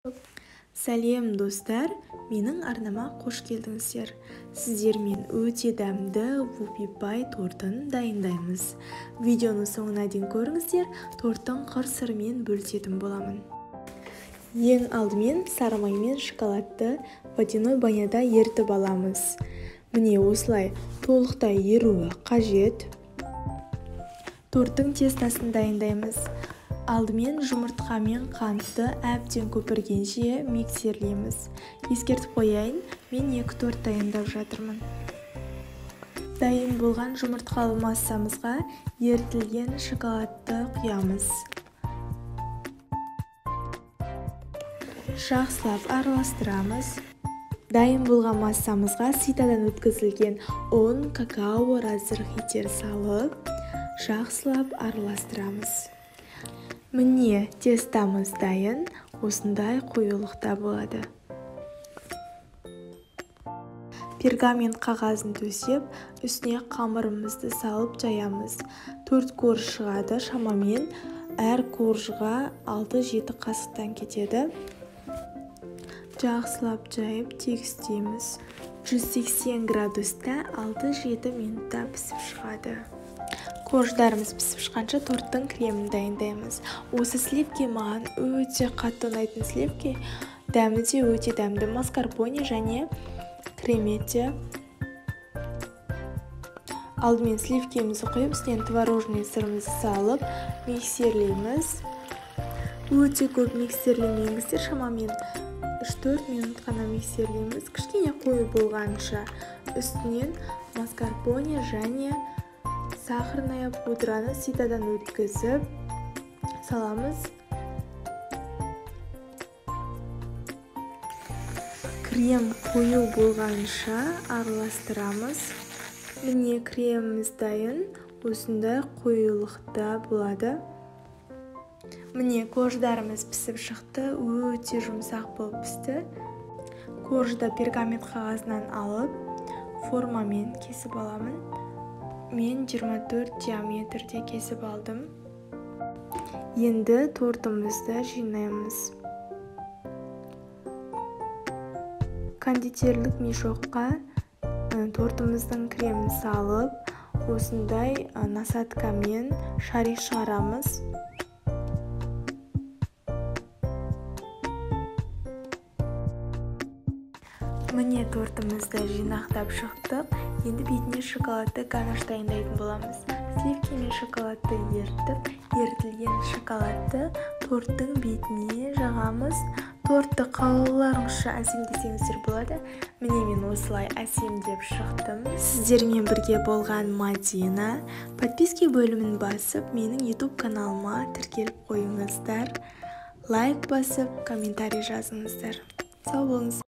Сәлем достар, менің арнама қош келдіңіздер. Сіздермен өте дәмді вупи пай тортын дайындаймыз. Видеоны соңына дейін көріңіздер, торттың қыр-сырымен бөлісетін боламын. Ең алдымен сары май мен шоколадты водяной баняда ерітіп аламыз. Міне осылай толықтай еруі қажет. Торттың тестасын дайындаймыз. Алдымен жұмыртқа мен қантты әбден көпіргенше миксерлейміз. Ескертіп қояйын, мен 2 торт дайындап жатырмын. Дайын болған жұмыртқалы массамызға ерітілген шоколадты құямыз. Жақсылап араластырамыз. Дайын болған массамызға ситадан өткізілген ұн, какао, разрыхлитель салып, жақсылап араластырамыз. Міне, тестамыз дайын, осындай қоюлықта болады. Пергамент қағазын төсеп, үстіне қамырымызды салып жаямыз. 4 корж шығады, шамамен әр коржға 6-7 қасықтан кетеді. Жақсылап жайып тегістейміз. 180 градуста 6-7 минутта пісіп шығады. Корждарымыз пісіп шыққанша торттың кремін дайындаймыз. Осы сливки маған өте қатты ұнайтын сливки, дәмі де өте дәмді. Маскарпоне және креметте. Алдымен сливкемізді құйып, үстінен творожный сырымызды салып, миксерлейміз. Өте көп миксерлемеңіздер, шамамен 3-4 минут қана миксерлейміз. Кішкене қою болғанша үстінен маскарпоне және сахарная пудраны ситадан өткізіп саламыз. Крем қою болғанша араластырамыз. Міне, креміміз дайын, осындай қоюлықта болады. Міне, корждарымыз пісіп шықты, өте жұмсақ болып пісті. Коржды пергамент қағазынан алып, формамен кесіп аламын. Мен 24 диаметрде кесіп алдым. Енді тортымызды жинаймыз. Кондитерлік мешокқа тортымыздың кремін салып, осындай насадкамен шарик шығарамыз. Міне, тортымызды жинақтап шықтық. Енді бетіне шоколадты ганаш дайындайтын боламыз. Сливки мен шоколадты ерітіп, ерітілген шоколадты торттың бетіне жағамыз. Тортты қалауларыңызша әсемдесеңіздер болады. Міне, мен осылай әсемдеп шықтым. Сіздермен бірге болған Мадина. Подписки бөлімін басып, менің YouTube каналыма тіркеліп қойыңыздар. Лайк басып, комментарий жазыңыздар. Сау болыңыз.